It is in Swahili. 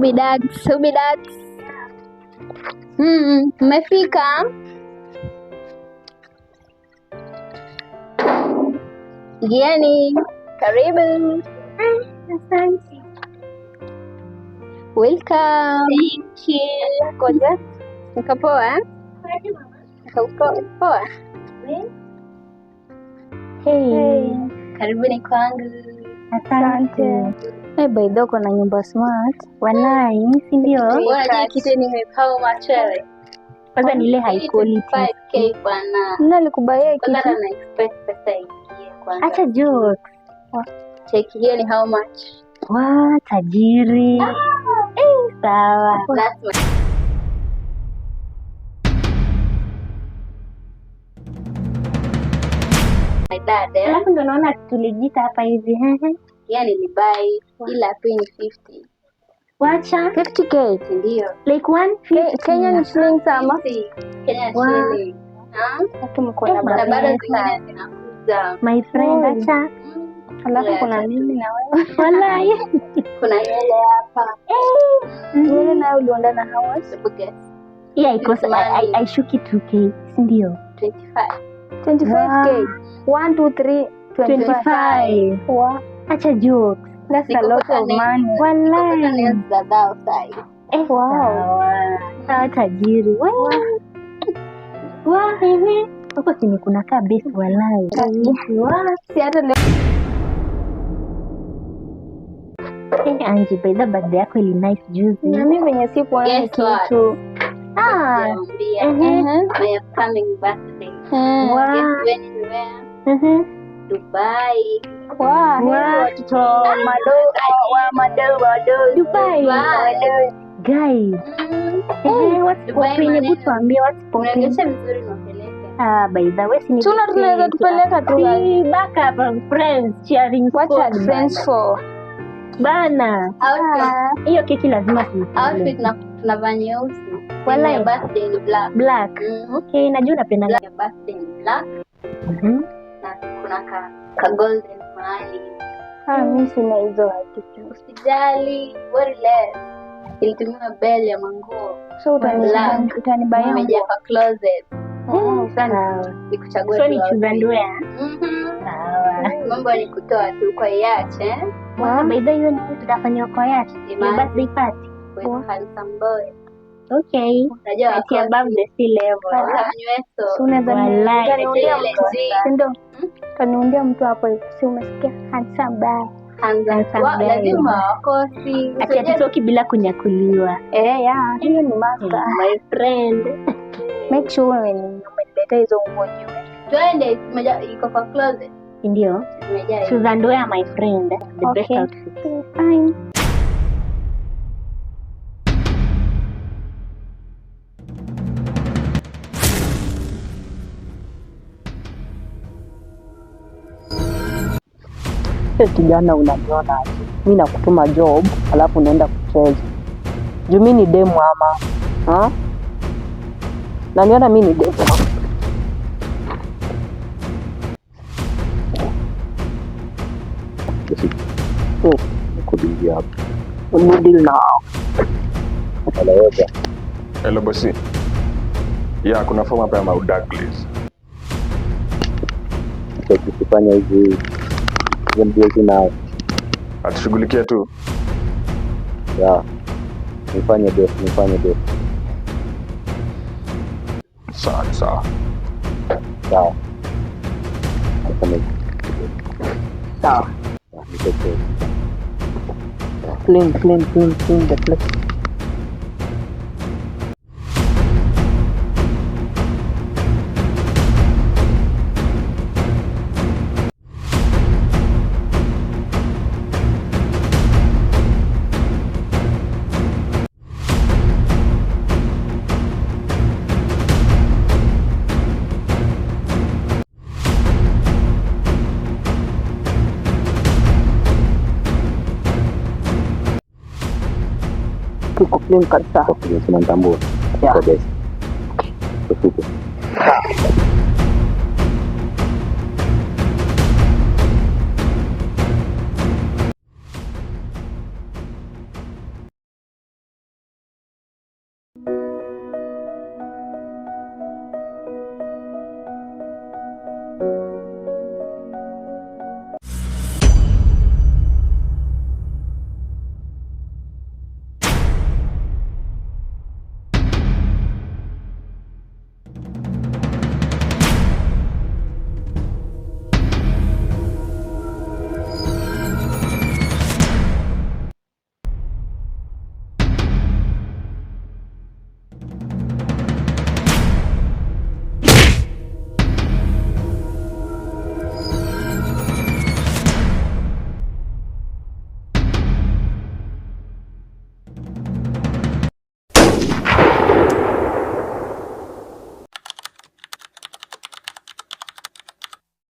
Hubidax, hubidax. Mmefika? Ingieni, karibu. Asante. Welcome. Thank you. Koja. Niko poa? Niko poa. Hey. Karibuni kwangu. Asante. Hey, by the way, uko na nyumba smart. Walai, si ndio? Unajua kitu nimepawa machele. Kwanza ni ile high quality. 5K bwana. Nani alikubaia Kwanza kitu? na expect pesa ingie kwanza. Acha jokes. Cheki hiyo ni how much? Wa tajiri. Eh, sawa. That's my my dad, eh? Alafu ndo naona tulijita hapa hivi. Hehe. Yani ni buy ila pay ni 50. Wacha 50K. Si ndio? like 150. Kenyan shillings ama? 50 Kenya Wow. shilling. Ah? Watu mko na Eh, Na bado mapesa. zingine zinakuja. My friend, Oi. acha. Alafu kuna mimi na wewe. Walai. Kuna nywele hapa. Nywele nayo uliunda na how much? Hebu guess. Yeah, iko I shuki 2K, si ndio? 25. 25K. 1 2 3 25. 25. Wow. Acha jokes. That's a lot of money. Niko Walai. nails za dhao sahi. Eh, Wow. sawa. Sawa tajiri. We. Wa, ehe. Huko chini kuna kaa base walai. Wa. Si hata leo Eh, Angie, by the birthday yako ili nice juzi. na mimi venye sikuona Guess what? kitu. Ah. Sijawaambia. Ehe. My upcoming birthday. Wa. Guess when and where? Ehe. Dubai. Wow, Wow. heri watoto madogo wa madogo wadogo. Dubai. Dubai. Guys. Mm. Eh, what's Dubai popping? Hebu maneno. tuambie what's popping. Unaendesha vizuri na upeleke. Ah, by the way, si ni Tuna tunaweza tupeleka tu. Si back up friends cheering What squad are friends for? bana. Outfit, Hiyo keki lazima tuikule. outfit na tunavaa nyeusi. Walai. Ya birthday ni black. Black. Mm. Okay, najua unapenda. Ya birthday ni black Mhm. na kuna ka golden mahali. Ah, mimi sina hizo attitude. Usijali, worry less. Nilitumiwa bell ya manguo. So Black. utanibaia Imejaa kwa closet. Oh, Sawa. Nikuchagua So tu ni outfit. choose and wear. Mhm. Sawa. Mambo ni kutoa tu kwa yacht, eh? Wow. By the way, hiyo ni tutafanywa kwa yacht. Your Imagine. birthday party. With handsome boy. Okay. Unajua Ati wako above the sea level. utamnyweso. Si unaweza Walai, utaniundia ile mtu. G. Si ndio? Utaniundia mtu hapo hivi. Si umesikia? Handsome boy. Handsome. Handsome boy. Lazima wakosi. Ati hatutoki bila kunyakuliwa. Eh, yeah, hiyo ni master. My friend. Make sure umeniletea hizo nguo nyeupe. Twende, iko kwa closet. Ndio. Zimejaa. Choose and wear my friend. The best Okay. outfit. Okay, fine. Hey, kijana unaniona aje? Mi nakutuma job alafu unaenda kucheza. Juu mi ni demu ama ha? Naniona mi ni demu ama? Niko busy hapa. Hebu deal na hao. Hello, Roger. Hello bosi. Yeah, kuna form hapa ya Maudak please. So tukifanya hivi hizo mbio sina Atushughulikie tu. ya nifanye best, nifanye best. Sawa sawa. Sawa. Nifanye Sawa. niteke. Clean, clean, clean, clean the place. Tuko clean kabisa. Kwa kwenye tunamtambua. Yeah. Kwa best. Tufike.